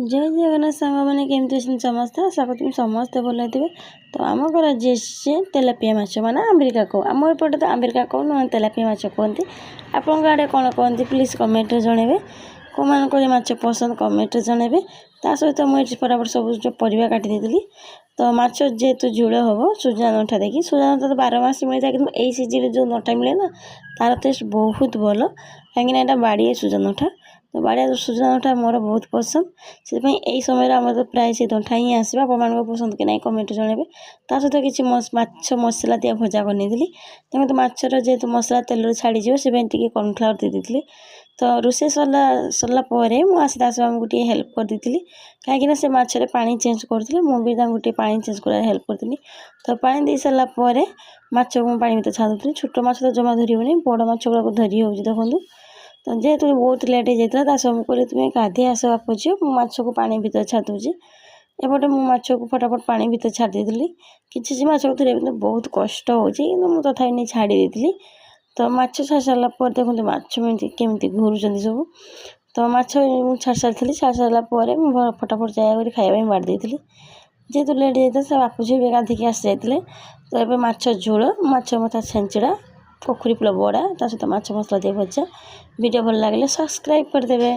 ଜୟ ଜଗନ୍ନାଥ ସାଙ୍ଗମାନେ, କେମିତି ଅଛନ୍ତି ସମସ୍ତେ? ଆଶା କରୁଛି ସମସ୍ତେ ଭଲ ଥିବେ। ତ ଆମ ଘର ଯେ ତେଲାପିଆ ମାଛ ମାନେ ଆମେରିକା କଉ। ଆମ ଏପଟେ ତ ଆମେରିକା କଉ ନୁହଁ, ତେଲାପିଆ ମାଛ କୁହନ୍ତି। ଆପଣଙ୍କ ଆଡ଼େ କ'ଣ କୁହନ୍ତି, ପ୍ଲିଜ୍ କମେଣ୍ଟରେ ଜଣାଇବେ। କେଉଁମାନଙ୍କର ଏ ମାଛ ପସନ୍ଦ, କମେଣ୍ଟରେ ଜଣାଇବେ। ତା ସହିତ ମୁଁ ଏଠି ଫଟାଫଟ ସବୁ ଯେଉଁ ପରିବା କାଟି ଦେଇଥିଲି। ତ ମାଛ ଯେହେତୁ ଝୋଳ ହେବ, ସୁଜନା ଡଣ୍ଟା ଦେଇକି। ସୁଜନା ଡଣ୍ଟା ତ 12 ମାସ ମିଳିଥାଏ, କିନ୍ତୁ ଏଇ ସିଜିନରେ ଯେଉଁ ଡଣ୍ଟା ମିଳେ ନା, ତାର ଟେଷ୍ଟ ବହୁତ ଭଲ, କାହିଁକିନା ଏଇଟା ବାଡ଼ିଆ ସୁଜନା ଡଣ୍ଟା। ତ ବାଡ଼ିଆ ସୁଜନା ଡଣ୍ଟା ମୋର ବହୁତ ପସନ୍ଦ। ସେଥିପାଇଁ ଏଇ ସମୟରେ ଆମର ତ ପ୍ରାୟ ସେଇ ଡଣ୍ଟା ହିଁ ଆସିବ। ଆପଣମାନଙ୍କୁ ପସନ୍ଦ କି ନାହିଁ, କମେଣ୍ଟରେ ଜଣାଇବେ। ତା ସହିତ କିଛି ମାଛ ମସଲା ଦିଆ ଭଜା ବନେଇଥିଲି। ଦେଖନ୍ତୁ, ମାଛର ଯେହେତୁ ମସଲା ତେଲରୁ ଛାଡ଼ିଯିବ, ସେଥିପାଇଁ ଟିକେ କର୍ଣ୍ଣଫ୍ଲାୱାର ଦେଇ ଦେଇଥିଲି। ତ ରୋଷେଇ ସରିଲା। ସରିଲା ପରେ ମୁଁ ଆସି ତା ସହ ଆମକୁ ଟିକେ ହେଲ୍ପ କରିଦେଇଥିଲି, କାହିଁକିନା ସେ ମାଛରେ ପାଣି ଚେଞ୍ଜ କରୁଥିଲେ। ମୁଁ ବି ତାଙ୍କୁ ଟିକେ ପାଣି ଚେଞ୍ଜ କରିବାରେ ହେଲ୍ପ କରିଥିଲି। ତ ପାଣି ଦେଇ ସାରିଲା ପରେ ମାଛକୁ ମୁଁ ପାଣି ଭିତରେ ଛାଡ଼ି ଦେଉଥିଲି। ଛୋଟ ମାଛ ତ ଜମା ଧରି ହେଉନି, ବଡ଼ ମାଛ ଗୁଡ଼ାକୁ ଧରି ହେଉଛି ଦେଖନ୍ତୁ। ତ ଯେହେତୁ ବହୁତ ଲେଟ୍ ହେଇଯାଇଥିଲା, ତା ସହ ମୁଁ କହିଲି, ତୁମେ ଗାଧୋଇ ଆସ ବାପ ଝିଅ, ମୁଁ ମାଛକୁ ପାଣି ଭିତରେ ଛାଡ଼ି ଦେଉଛି। ଏପଟେ ମୁଁ ମାଛକୁ ଫଟାଫଟ ପାଣି ଭିତରେ ଛାଡ଼ି ଦେଇଥିଲି। କିଛି ମାଛକୁ ଧରିବା ପାଇଁ ବହୁତ କଷ୍ଟ ହେଉଛି, କିନ୍ତୁ ମୁଁ ତଥାପି ନେଇ ଛାଡ଼ି ଦେଇଥିଲି। ତ ମାଛ ଛାଡ଼ି ସାରିଲା ପରେ ଦେଖନ୍ତୁ, ମାଛ ଏମିତି କେମିତି ଘୁରୁଛନ୍ତି ସବୁ। ତ ମାଛ ମୁଁ ଛାଡ଼ି ସାରିଥିଲି। ଛାଡ଼ି ସାରିଲା ପରେ ମୁଁ ଫଟାଫଟ ଯାଇ କରି ଖାଇବା ପାଇଁ ବାଢ଼ି ଦେଇଥିଲି। ଯେହେତୁ ଲେଟ୍ ହେଇଯାଇଥିଲା, ସେ ବାପ ଝିଅ ବି ଗାଧୋଇକି ଆସିଯାଇଥିଲେ। ତ ଏବେ ମାଛ ଝୋଳ, ମାଛ ମଥା ଛେଞ୍ଚଡ଼ା, ପୋଖରୀ ଫୁଲ ବଡ଼ା, ତା ସହିତ ମାଛ ମସଲା ଦେଇ ଭଜା। ଭିଡ଼ିଓ ଭଲ ଲାଗିଲେ ସବସ୍କ୍ରାଇବ୍ କରିଦେବେ।